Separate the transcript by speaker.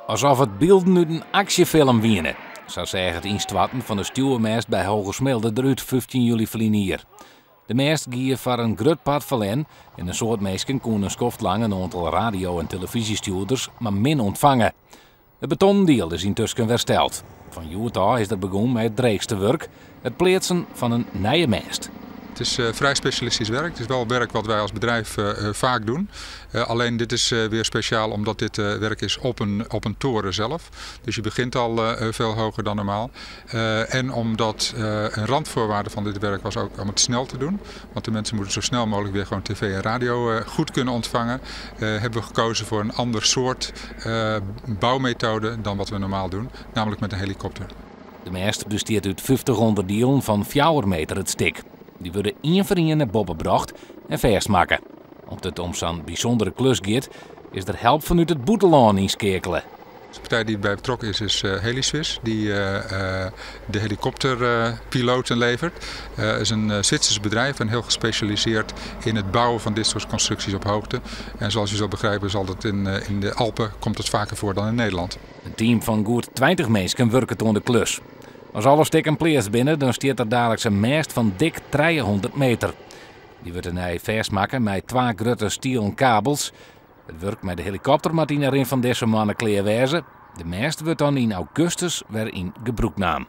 Speaker 1: Asof it bylden út in aksjefilm wiene. Sa seach it ynstoarten fan de stjoermêst by Hoogersmilde derút 15 july ferline jier. De mêst gie foar in grut part ferlern en in soad minsken koene in skoft lang in oantal radio en telefyzjestjoerders mar min ûntfange. It betonnen diel is yntusken wersteld. Fan hjoed ôf is der begûn mei it dreechste wurk, it pleatsen fan in nije mêst.
Speaker 2: Het is vrij specialistisch werk. Het is wel werk wat wij als bedrijf vaak doen. Alleen dit is weer speciaal omdat dit werk is op een toren zelf. Dus je begint al veel hoger dan normaal. En omdat een randvoorwaarde van dit werk was ook om het snel te doen. Want de mensen moeten zo snel mogelijk weer gewoon tv en radio goed kunnen ontvangen. Hebben we gekozen voor een ander soort bouwmethode dan wat we normaal doen. Namelijk met een helikopter.
Speaker 1: De mêst bestiet út 50 ûnderdielen fan 4 meter it stik. Dy wurde ien foar ien nei boppe brocht en fêstmakke. Om't it om sa'n bysûndere klus giet, is der help fanút it bûtenlân ynskeakele.
Speaker 2: De partij die bij betrokken is, is Heliswiss, die de helikopterpiloten levert. Het is een Zwitsers bedrijf en heel gespecialiseerd in het bouwen van dit soort constructies op hoogte. En zoals u zult begrijpen, zal dat in de Alpen komt het vaker voor dan in Nederland.
Speaker 1: In team fan goed 20 minsken wurket oan de klus. As alle stikken pleatst binne, dan stiet der daliks in mêst fan dik 300 meter. Dy wurdt dêrnei fêstmakke mei twa grutte stielen kabels. It wurk mei de helikopter moat yn 'e rin fan dizze moanne klear wêze. De mêst wurdt dan yn augustus wer yn gebrûk naam.